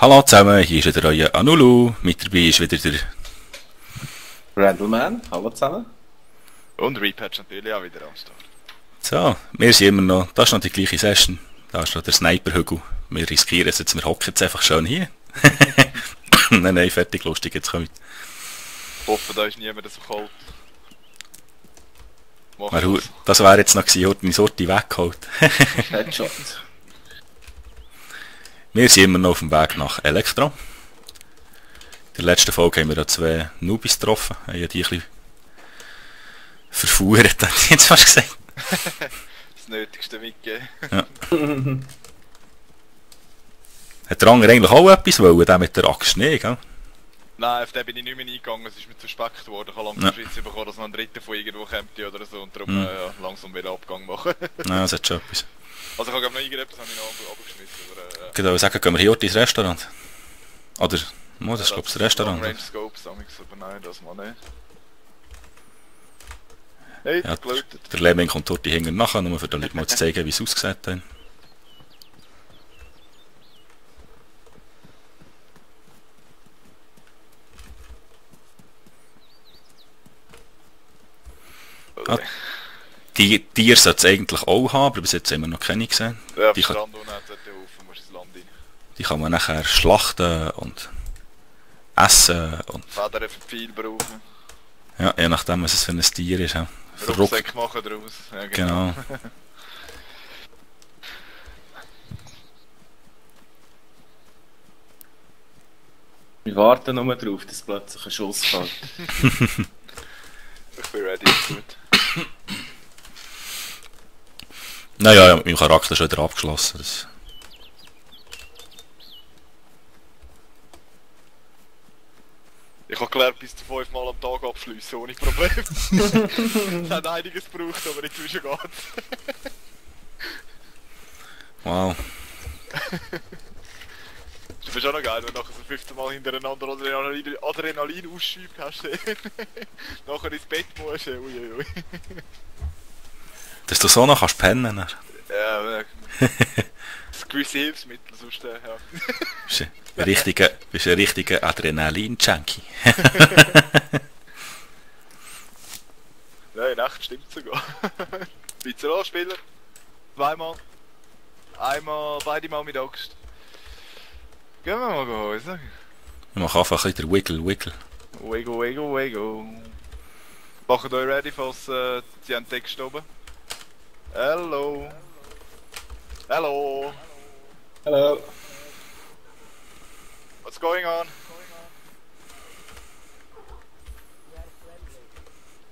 Hallo zusammen, hier ist wieder euer Anulu. Mit dabei ist wieder der Randleman, hallo zusammen. Und Repatch natürlich auch wieder am Start. So, wir sind immer noch, das ist noch die gleiche Session. Da ist noch der Sniper-Hügel. Wir riskieren es jetzt, wir hocken jetzt einfach schön hier. Nein, fertig, lustig, jetzt kommt. Ich hoffe, da ist niemand so kalt. Das wäre jetzt noch gewesen, heute meine Sorte weggeholt. Headshot. Wir sind immer noch auf dem Weg nach Elektro. In der letzten Folge haben wir da zwei Nubis getroffen. Haben die ein bisschen verfuhren, hätte ich jetzt fast gesagt. Das Nötigste mitgegeben. Ja. Hat der andere eigentlich auch etwas wollen, der mit der Axt nicht, gell? Nein, auf den bin ich nicht mehr eingegangen, es ist mir zu speckt worden. Ich habe langsam Schritt bekommen, dass noch ein Dritter von irgendwo kommt oder so und darum langsam wieder Abgang machen. Nein, das hat schon etwas. Also ich habe noch irgendetwas noch abgeschmissen. Aber, Ich würde sagen, gehen wir hier ins Restaurant. Oder, das ist glaube ich das Restaurant. Range Scopes, aber nein, das mal nicht. Hey, Ja, gelötet. der Lemming kommt dort hinten nachher, nur für den Leuten mal zu zeigen, wie es ausgesehen hat. Okay. Die Tiere sollte es eigentlich auch haben, aber bis jetzt haben wir noch keine gesehen. Ja, Die kann, Strand unten hat es Haufen, musst ins Land rein. die kann man nachher schlachten und essen und Federn für viel brauchen. ja, je nachdem was es für ein Tier ist. Ja. Rucksack machen draus. Ja, Genau. Wir warten nur darauf, dass plötzlich ein Schuss fällt. Ich bin ready, gut. Naja, mein Charakter ist wieder abgeschlossen. Das Ich habe gelernt, bis zu 5 Mal am Tag abschliessen, ohne Problem. Es hat einiges gebraucht, aber inzwischen geht's. wow. Das ist auch noch geil, wenn du nachher so 15 Mal hintereinander Adrenalin ausschübt hast. Nachher ins Bett musst. Uiuiui. Dass du so noch kannst pennen. Dann. Ja, das gewisse Hilfsmittel, sonst ja. Bist ein richtiger Adrenalin-Junkie. Nein, in echt stimmt sogar. Schweizer Spieler. Zweimal. Einmal, beide Mal mit Axt. Gehen wir mal gehen, Ich mache einfach ein bisschen Wiggle. Wiggle, wiggle, wiggle. Macht euch ready, falls sie haben Text oben. Hello. Hello. Hallo. What's going on?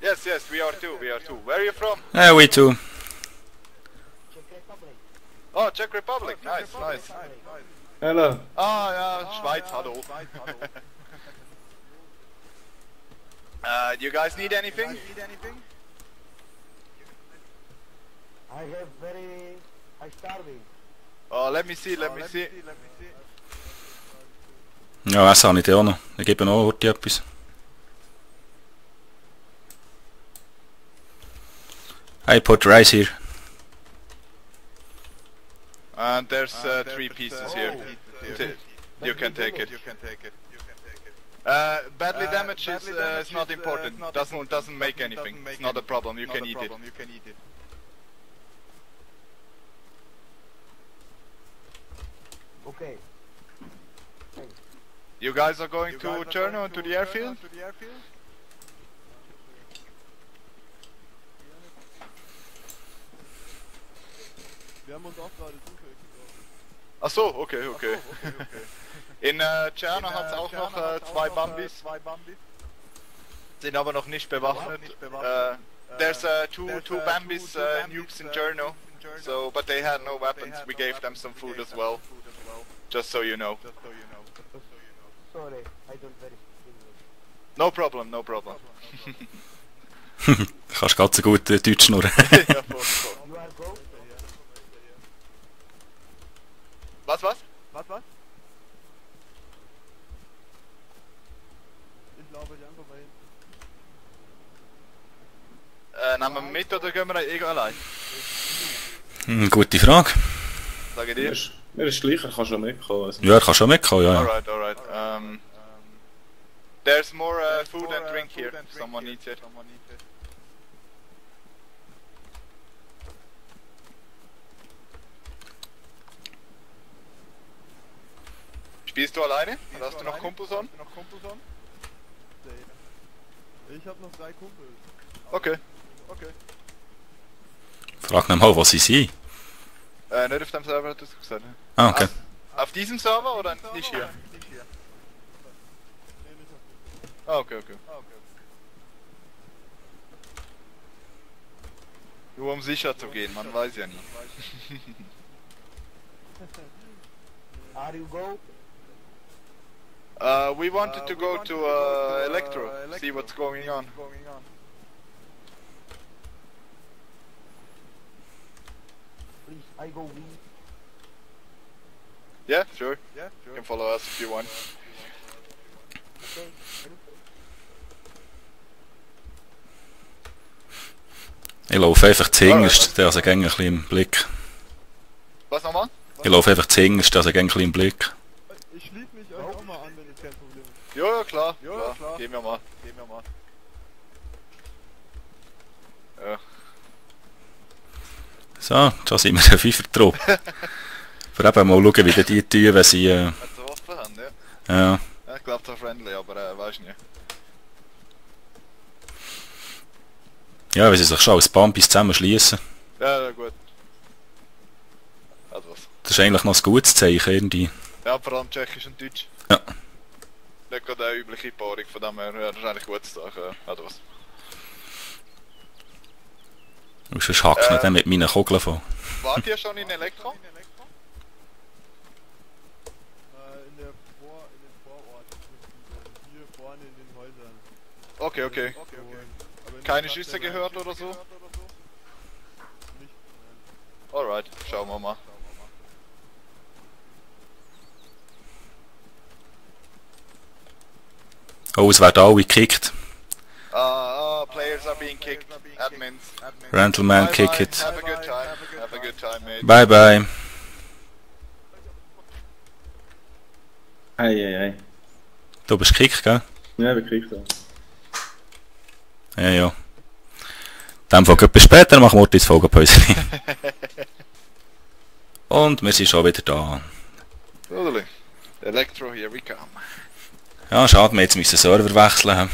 Yes, we are too. Where are you from? We too. Oh, Czech Republic. Nice. Hallo. Ah, ja, Schweiz, hallo. Do you guys need anything? I have very... I'm starving. Oh, let me see. Ja, das habe ich auch noch. Ich gebe noch heute etwas. I put rice here. And there's 3 pieces here. You can take it. Badly damaged is not important. Doesn't make anything. It's not a problem. You can eat it. Okay. You guys are going to Cherno and to the airfield? Wir haben uns auch gerade Suche. Ach so, okay. In Cherno hat es auch noch 2 Bambis. Sind aber noch nicht bewaffnet. There's two Bambis nukes in Cherno. So, but they had no weapons. We gave them some food as well. Just so you know. Sorry, I don't very English. No problem. Du kannst ganz so gut Deutsch schnurren. Ja, voll. You are go? Was? Was? Ich glaube, die einfach mal hin. Nehmen wir mit oder gehen wir allein? Gute Frage. Sage dir. Ja, der Schleicher kann schon mitkommen. Also. Ja, er kann schon mitkommen, ja. Alright, alright. There's more food and drink here. Someone needs it. Spielst du alleine? Oder hast du noch Kumpels an? Ich hab noch 3 Kumpels. Okay. Frag ihn mal, was sie sind. Nicht auf dem Server, hat du gesagt. Ne? Ah, okay. Auf diesem Server oder nicht hier? Nee, nicht auf Ah, okay. Nur um sicher zu gehen, man weiß ja nie. Are you go? We wanted to go to Electro, see what's going on. Please, I go with. Yeah, sure. You can follow us if you want. Okay. Ich laufe einfach zuhinterst, der hat also ein bisschen im Blick. Was nochmal? Ich laufe einfach zuhinterst, der hat ein bisschen im Blick. Ich schließe mich euch auch mal an, wenn es kein Problem ist. Ja, klar. Gehen wir mal. Ja. So, da sind wir ein Pfeifer-Truppe. Für eben mal schauen, wie die tun, wenn sie... Wenn sie Waffen haben, ja. ja. Ja, ich glaube zwar friendly, aber weiß nicht. Ja, wenn sie sich schon als Bambis zusammenschließen. Ja, gut. Also was. Das ist eigentlich noch ein gutes Zeichen irgendwie. Ja, vor allem Tschechisch und Deutsch. Ja. Nicht gerade eine übliche Paarung, von dem her, ja, das ist eigentlich eine gute Sache, also was. Und sonst hackt nicht mit meinen Kugeln von. Wart ihr schon in Elektro? In den Vororten. Hier vorne in den Häusern. Okay. Aber in der Keine Stadt Schüsse selber gehört oder so? Nicht, nein. Alright, schauen wir mal. Oh, es werden alle gekickt. Players are being kicked. Admins. Rentleman, Bye, kick bye. it. Have a good time, mate. Bye bye. Hey. Du bist gekickt, gell? Ja, wir kriegen das. Ja. In dem Fall bis später, machen wir jetzt Folgepause. Und wir sind schon wieder da. Totally. Electro, here we come. Ja, schade, wir müssen den Server wechseln.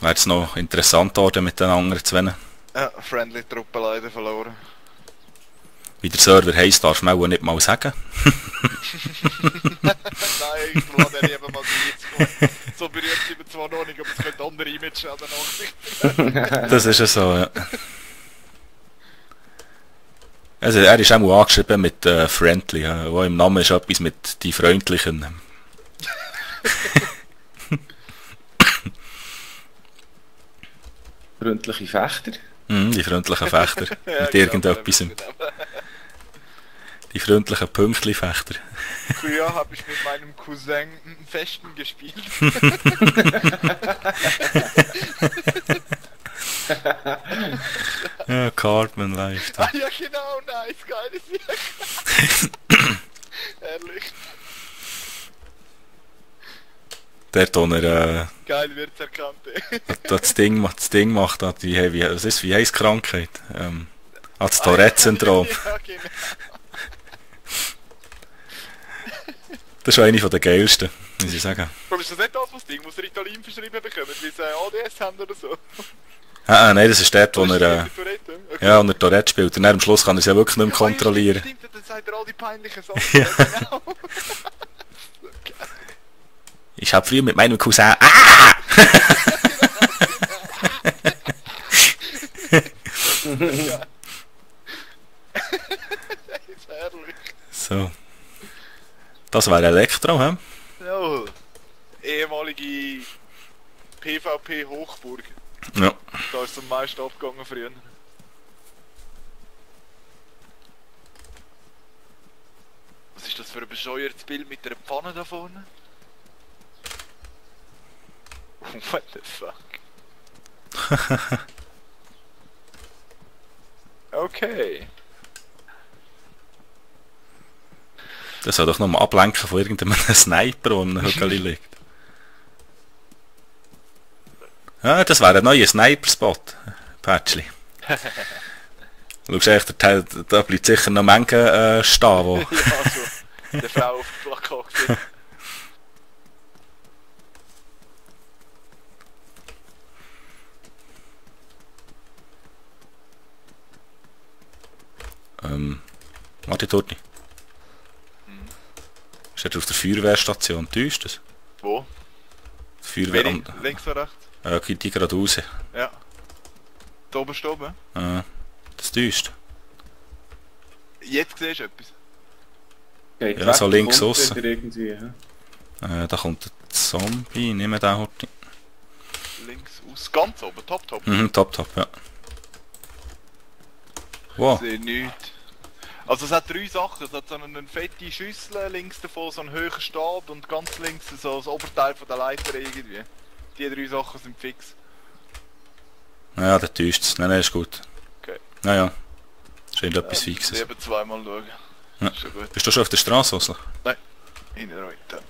Wäre es noch interessant geworden mit den anderen zwei. Ja, friendly Truppe leider verloren. Wie der Server heisst, darfst du mir auch nicht mal sagen. Nein, irgendwo hat er eben mal die so berühmt sind wir zwar noch nicht, aber es könnte andere Image an der Nachricht. Das ist ja so, ja. Also er ist auch mal angeschrieben mit Friendly, ja, wo im Namen ist etwas mit die Freundlichen. Freundliche Fechter. Die freundlichen Fechter. Ja, mit genau, irgendetwas. Die freundlichen Pünktli-Fechter. Früher habe ich mit meinem Cousin Fechten gespielt. Ja, Cartman Live. Ah ja genau, nice, geiles Jahr. Ehrlich. Der wo er Geil wird's erkannt, ey. das Ding macht, hat die was ist, wie heisst die Krankheit? Hat das Tourette-Syndrom. Ja, genau. Das ist eine der geilsten, muss ich sagen. Aber ist das nicht das, was Ding muss Ritalin verschrieben bekommen, weil sie ADS haben oder so? Nein, das ist dort, wo Das er... ist die Tourette, okay. Ja, und er Tourette spielt. Und dann am Schluss kann er es ja wirklich nicht mehr Ah, ja, kontrollieren. Stimmt, dann sagt er all die peinlichen Sachen. Ja, genau. Ich habe früher mit meinem Cousin... Ah! Ja. Das ist herrlich. So. Das wäre Elektro, hä? Ja. Ehemalige PvP-Hochburg. Ja. Da ist es am meisten abgegangen früher. Was ist das für ein bescheuertes Bild mit der Pfanne da vorne? What the fuck? Okay. Das soll doch nochmal ablenken von irgendeinem Sniper, der am Hügel liegt. Ja, das wäre ein neuer Sniper-Spot. Patschli. Schau echt, da bleibt sicher noch Menge stehen, wo... Ja, so. Der Frau auf dem Plakat. Warte dort nicht. Ist er auf der Feuerwehrstation? Täuscht das? Wo? Feuerwehr am... Links oder rechts? Geht die gerade raus. Ja. Da oben steht oben. Das täuscht. Jetzt siehst du etwas. Geht Ja, weg, so links kommt aussen. wieder irgendwie, hä? Da kommt ein Zombie, nehmen wir den heute. Links aus. Ganz oben. Top, top. Top, ja. Wow. Ich sehe nichts. Also es hat 3 Sachen. Es hat so eine fette Schüssel links davon, so einen höheren Stab und ganz links so das Oberteil von der Leiter irgendwie. Die 3 Sachen sind fix. Ja, der täuscht es. Nein, ist gut. Okay. Naja. Scheint etwas Fixes. Lieber zweimal schauen. Ja. Ist schon gut. Bist du schon auf der Straße, Oslo? Nein. In der Reute.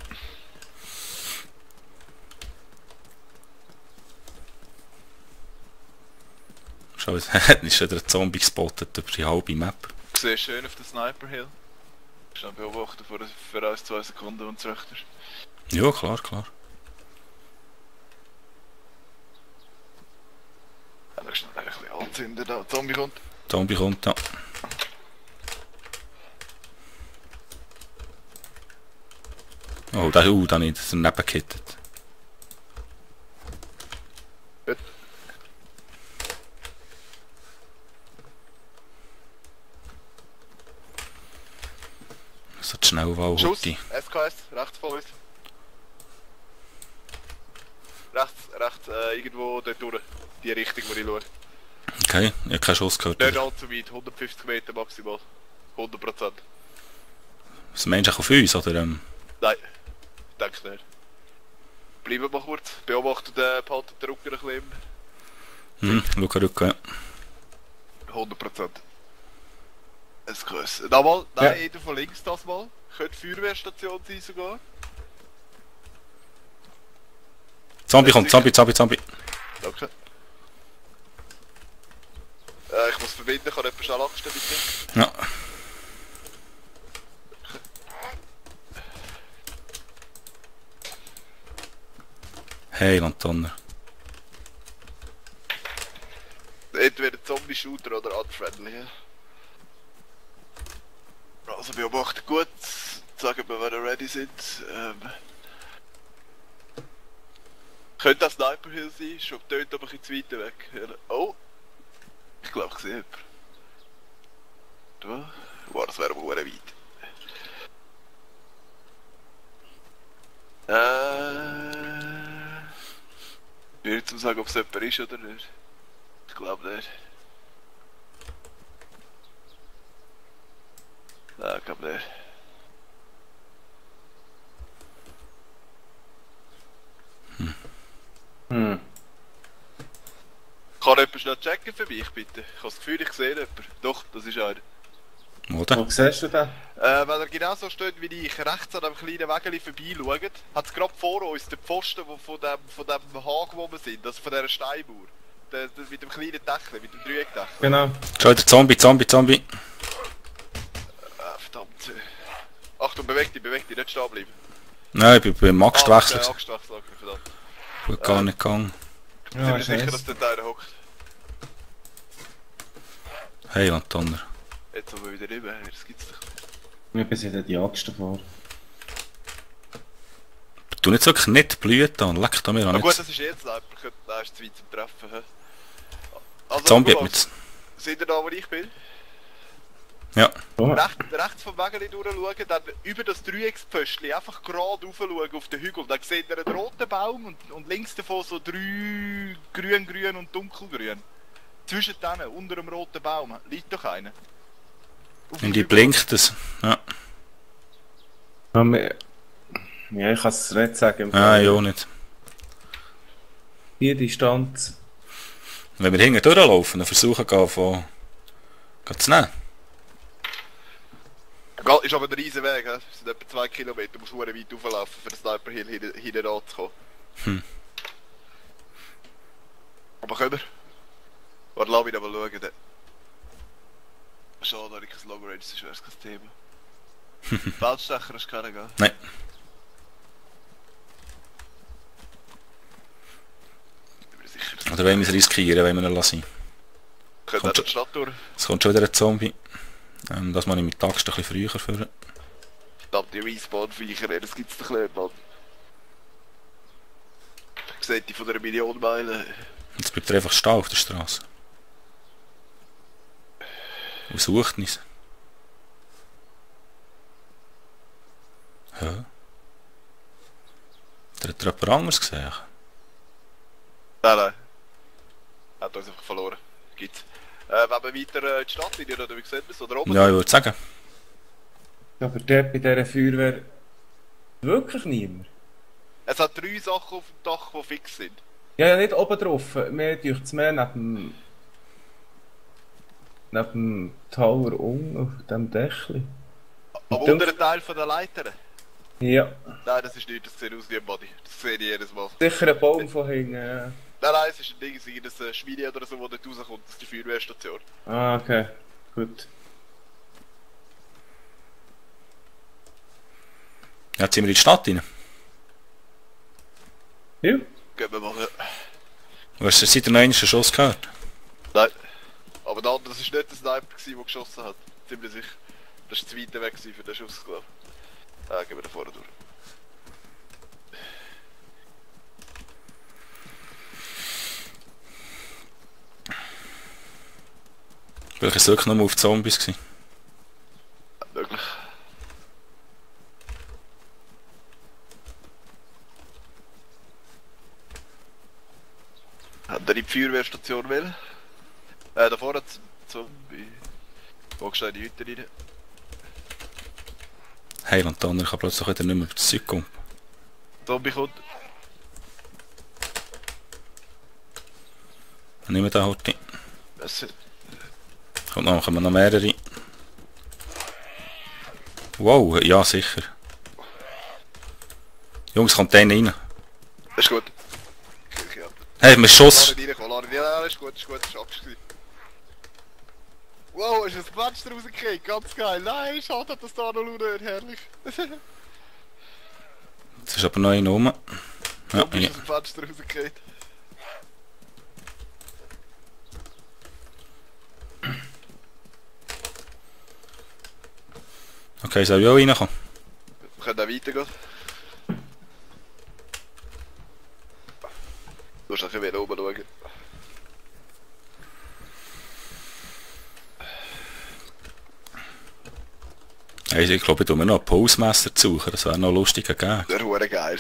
Schau, jetzt hat nicht schon der Zombie gespottet über die halbe Map. Du siehst schön auf den Sniper Hill. Du musst noch beobachten für 1-2 Sekunden, wenn du recht ist. Ja, klar. Ja, da ist noch ein bisschen anzünden da. Zombie kommt. Zombie kommt da. Oh, da nicht, das ist daneben gehittet. Gut. So die Schnellwahl Schuss. heute. SKS, rechts von uns. Rechts, irgendwo dort durch. Die Richtung, wo ich schaue. Okay, ich habe keinen Schuss gehört. Nicht allzu weit, 150 Meter maximal. 100%. Was meinst du auf uns, oder? Nein, denke nicht. Bleiben mal kurz, beobachten den behalten den Rücken ein bisschen. Schau rücken, ja. 100%. SKS. Nochmal, nein, Ja. jeder von links das mal. Könnte Feuerwehrstation sein sogar. Zombie kommt, Zombie. Danke. Ich muss verbinden, kann jemand schnell anstellen bitte? Ja. Hey, Lanterne. Entweder Zombie-Shooter oder unfriendly. Ja. Also beobachten gut, sagen wir, wenn wir ready sind. Könnte das Sniper Hill sein, schon dort aber ein bisschen zu weit weg. Oh! Ich glaube, ich sehe jemanden. Da? Wow, das wäre aber weit. Schwierig zu sagen, ob es jemand ist oder nicht. Ich glaube nicht. Nein, ich glaube nicht. Kann jemand schnell checken für mich, bitte? Ich habe das Gefühl, ich sehe jemanden. Doch, das ist einer. Oder? Wo siehst du den? Wenn er genau so steht wie ich, rechts an dem kleinen Wägeli vorbei schaut, hat es gerade vor uns den Pfosten von dem Haken, wo wir sind, also von dieser Steinmauer. Mit dem kleinen Dächel, mit dem Dreieckdächel. Genau. Schau, der Zombie. Verdammt. Achtung, beweg dich, nicht stehen bleiben. Nein, ich bin beim Axtwechsel. Axtwechsel, okay, verdammt. Gut, gar nicht gegangen. Ich bin mir sicher, scheiße. dass der Teil hockt. Hey, Lanterne. Jetzt aber wieder rüber, das gibt's doch nicht. Wir besitzen die Axt davor. Du nicht wirklich nicht blühen an, leck da mir Na an. gut, das ist jetzt Sniper, da ist zu weit zum Treffen. Hä? Also, Zombie hat gut, mit... seht ihr da, wo ich bin? Ja. Rechts vom Wägeli durchschauen, dann über das Dreieckspöstchen einfach gerade raufschauen auf den Hügel. Dann seht ihr einen roten Baum und links davon so 3 grün und dunkelgrün. Zwischen denen, unter dem roten Baum, liegt doch einer. Auf dem Und die Hügel. blinkt es. Ja. Ja, ich kann es nicht sagen. Ah, ja, nicht. Die Distanz. Wenn wir hinten durchlaufen, dann versuchen wir zu nehmen. Ist aber ein riesen Weg, he? Es sind etwa 2 Kilometer, du musst verdammt weit rauflaufen, für den Sniper Hill hinten ranzukommen. Aber können wir? Warte, lass mich noch mal schauen. Dann. Schade, dass ich kein Long Range, das wäre kein Thema. Feldstecher hast du keinen, gell? Nein. Ich bin mir sicher, dass Oder wollen wir es riskieren, wenn wir ihn lassen? können Kommt auch die Stadt durch. Es kommt schon wieder ein Zombie. Das muss ich mit Axt ein bisschen früher führen. Verdammt, die Respawn-Viecher, das gibt's doch nicht, Mann. Ich sehe die von einer Million Meilen. Jetzt bleibt er einfach stehen auf der Straße. Und sucht uns. Ja. Der hat jemand anderes gesehen. Nein. Hat uns einfach verloren. Gibt's. Wenn wir weiter in die Stadt rein, oder wie sieht man es? Oder oben? Ja, ich würde sagen. Aber dort bei dieser Feuerwehr wirklich niemand. Es hat 3 Sachen auf dem Dach, die fix sind. Ja, nicht oben drauf. Mir durch das Meer neben dem Tower auf dem Dächli. Aber Und unter Teil von der Leiter? Ja. Nein, das ist nicht, das sieht aus wie ein Body. Das sehe ich jedes Mal. Sicher ein Baum von hinten. Ja. Nein, es ist ein Ding, es ist ein Schweine oder so, das dort rauskommt, das ist die Feuerwehrstation. Ah, okay. Gut. Jetzt sind wir in die Stadt rein. Ja. Gehen wir mal. Du hast seit der 9. Schuss gehört. Nein. Aber der andere, das war nicht der Sniper, der geschossen hat. Ziemlich sicher. Das war zu weit weg für den Schuss, glaube ich. Gehen wir da vorne durch. Vielleicht war es wirklich nur auf Zombies gewesen. Möglich. Hat er in die Feuerwehrstation will? Da vorne Zombie. Wo gehst du in die Hütte rein? Hey, und der andere kann plötzlich wieder nicht mehr über das Zeug kommen. Zombie kommt. Nicht mehr den Horti. Es Kommt noch mehrere. Wow, ja sicher. Jungs, kommt einer rein. ist gut. Hey, wir Schuss. Lass ihn reinkommen, lass ihn rein. Ja, ist gut, das war abgeschlossen. Wow, ist ein Fenster rausgekriegt, ganz geil. Nein, schade, dass da noch nicht, herrlich. Jetzt ist aber noch einer rum. Ja, Zombie ist aus dem Fenster rausgekriegt. okay, soll ich auch reinkommen? Wir können auch weitergehen. Du musst nachher wieder oben schauen. Hey, ich glaube, ich tue mir noch ein Pulsmesser zu suchen, das wäre noch lustig gegeben. Der wäre geil.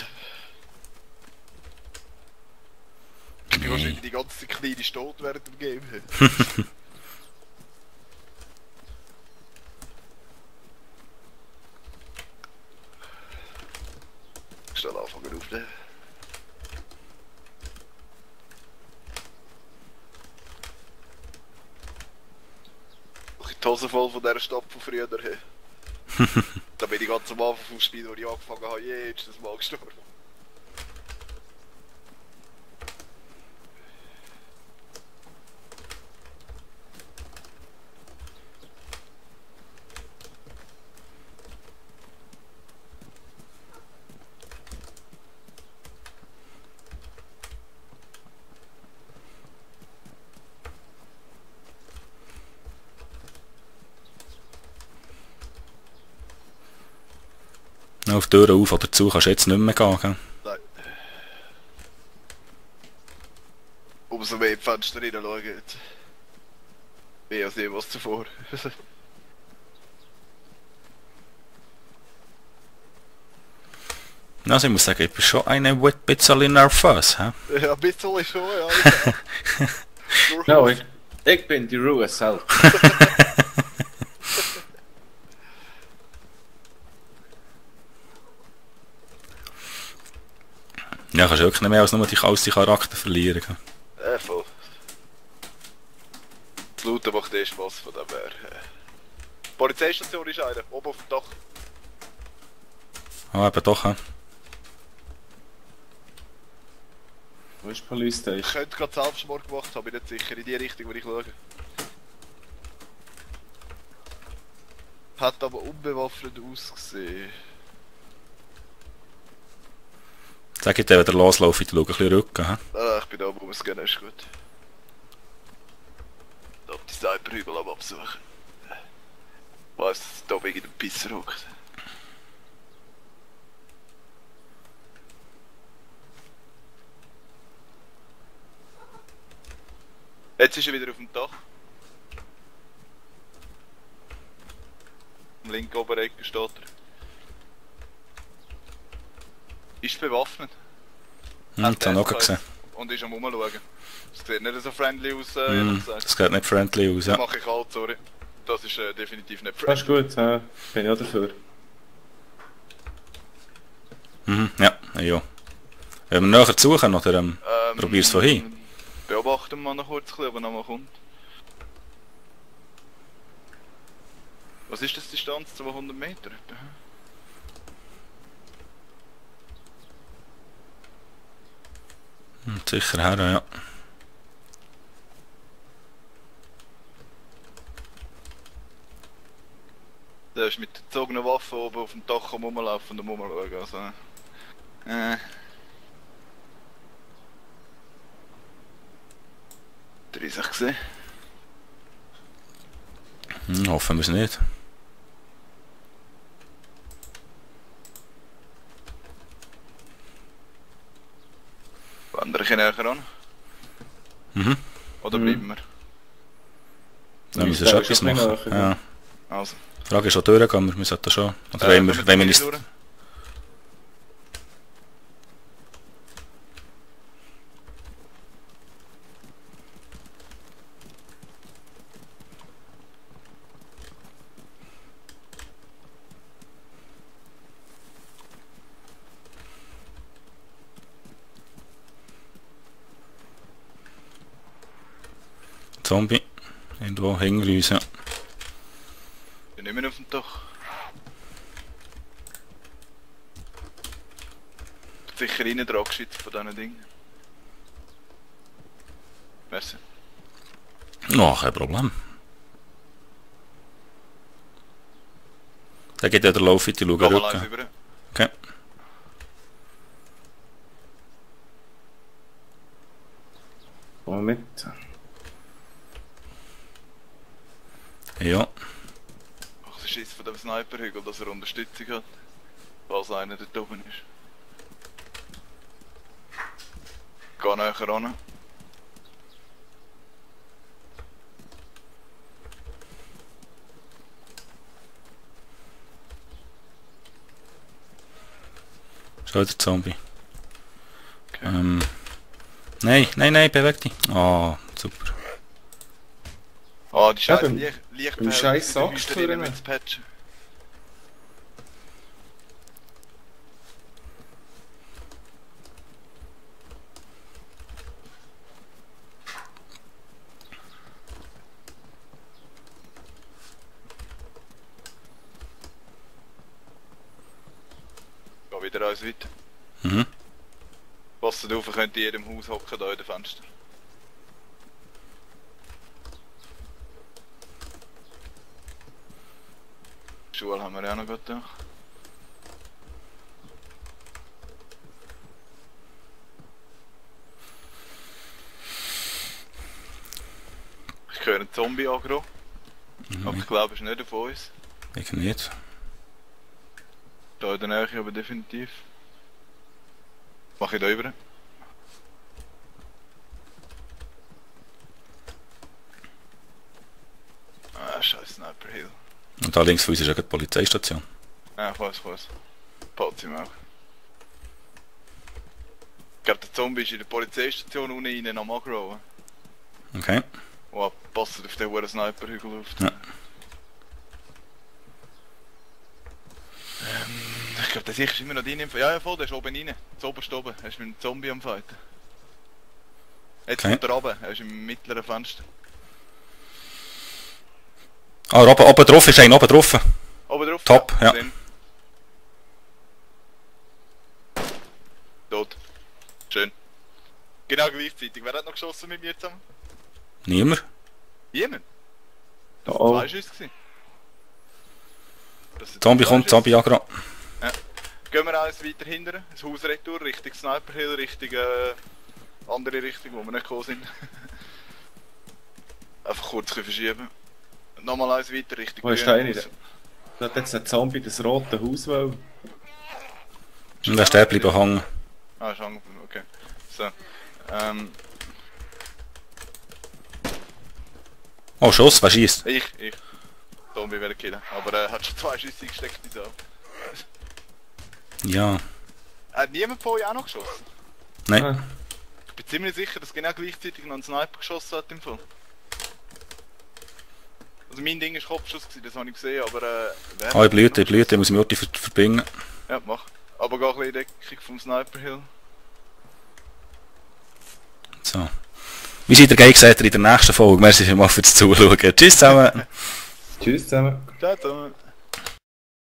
Ich bin Nee. wahrscheinlich die ganze kleine Stot während dem Game. Schnell anfangen aufnehmen. Noch die Hose voll von dieser Stadt von früher her. Da bin ich ganz am Anfang vom Spiel, wo ich angefangen habe, jedes Mal gestorben. Auf die Tür auf oder zu kannst du jetzt nicht mehr gehen. Gell? Nein. Umso mehr in die Fenster reinschauen. Mehr als jemals zuvor. Also ich muss sagen, ich bin schon ein bisschen nervös. He? Ja, ein bisschen schon, ja. No, ich bin die Ruhe selbst. Ja, kannst du wirklich nicht mehr als nur dich als die Charakter verlieren. Gell? Voll. Das Looten macht eh Spaß von dem her. Polizeistation ist einer, oben auf dem Dach. Ah, eben doch, hä? Wo ist die Police Ich Station? könnte gerade Selbstmord gemacht haben, bin nicht sicher, in die Richtung, wo ich schaue. Hat aber unbewaffnet ausgesehen. Sag ich dir, wenn der loslaufe, ich schaue ein bisschen Rücken, hä? Ich bin da, wo wir es gerne ist gut. Da die Sniper-Hügel am absuchen. Was, da wegen dem Pisser hockt. Jetzt ist er wieder auf dem Dach. Am linken oberen Ecke steht er. Ist bewaffnet. Das habe ich auch gesehen. Und ist am Rumschauen. Das sieht nicht so friendly aus, ehrlich gesagt. Das sieht nicht friendly aus, Das ja. mache ich halt, sorry. Das ist definitiv nicht Das friendly. ist gut, ja. Bin ich auch dafür. Mhm, ja, ja. Wenn wir näher suchen, oder probier's von hin? Beobachten wir noch kurz, ob er nochmal kommt. Was ist das die Distanz? 200 Meter? Sicher her, ja. Der ist mit gezogenen Waffen oben auf dem Dach am Rumlaufen und am Rumschauen. Also, Der ist echt gesehen. Hoffen wir es nicht. Wandere ich näher an? Mhm. Oder bleiben wir? Dann müssen wir schon etwas ein bisschen machen. näher, Ja. Also. Die Frage ist, wo durchgehen wir sollten schon. Oder wollen wir nicht... durch? Zombie. Irgendwo hinter uns, ja. Bin nicht mehr auf dem Dach. Sicher rein dran geschützt von diesen Dingen. Merci. Oh, kein Problem. Da geht ja der Lauf in die Geh mal live Rücken. über. Okay. Komm mit. Ja. Ach, der Schiss von dem Sniper-Hügel, dass er Unterstützung hat. Falls einer dort oben ist. Geh näher ran. Schon der Zombie. Okay. Nein, beweg dich. Oh, super. Ah, die scheiß beim Lichtbehälter scheiß in der Sack Hütte für rein ihn. mit patchen. Geh wieder eins weiter. Mhm. Passt auf, ihr könnt in jedem Haus hocken, da in den Fenster. Schule haben wir ja auch noch gut da. Ich höre einen Zombie aggro, aber ich glaube, es ist nicht von uns. Ich nicht. Da in der Nähe aber definitiv. Mach ich da über. Ah, scheiß Sniper Hill. Und da links von uns ist ja gerade die Polizeistation. Ja, ich weiß. Palt ihm auch. Ich glaube, der Zombie ist in der Polizeistation unten rein am Aggro. Okay. Oh, passt auf den hohen Sniper-Hügel auf. Ja. Ich glaube, der sicher ist immer noch drin. Ja, voll, der ist oben rein. Zuoberst oben. Er ist mit dem Zombie am Fighten. Jetzt Okay. kommt er runter. Er ist im mittleren Fenster. Ah, oben drauf ist einer, oben drauf. Oben drauf? Top, ja. Drin. Tot. Schön. Genau gleichzeitig. Wer hat noch geschossen mit mir zusammen? Niemand. Jemand? Das Oh. waren 2 Schüsse gewesen. Das sind Zombie 2 kommt, Schüsse. Zombie aggro. Gehen wir alles weiter hinten, das Haus retour, Richtung Sniper Hill, Richtung andere Richtung, wo wir nicht gekommen sind. Einfach kurz ein bisschen verschieben. Nochmal eins weiter, Richtung Wo ist der eine? Grünhaus. Da hat jetzt ein Zombie das rote Haus wollen. Und der Stäbe bleiben hängen. Ah, ist angefangen, okay. So. Oh, Schuss, wer schießt? Ich. Zombie will killen, aber er hat schon 2 Schüsse gesteckt in so. Ja. Hat niemand von euch auch noch geschossen? Nein. Ah. Ich bin ziemlich sicher, dass genau gleichzeitig noch ein Sniper geschossen hat im Fall. Also mein Ding war Kopfschuss, das habe ich gesehen, aber wer Ah, hat ich noch blüte, muss mich Orti verbinden. Ja, mach. Aber geh ein bisschen in Deckung vom Sniper Hill. So. Wie seid ihr gesagt in der nächsten Folge? Merci vielmals fürs Zuschauen. Tschüss zusammen. Tschüss zusammen. Ciao zusammen.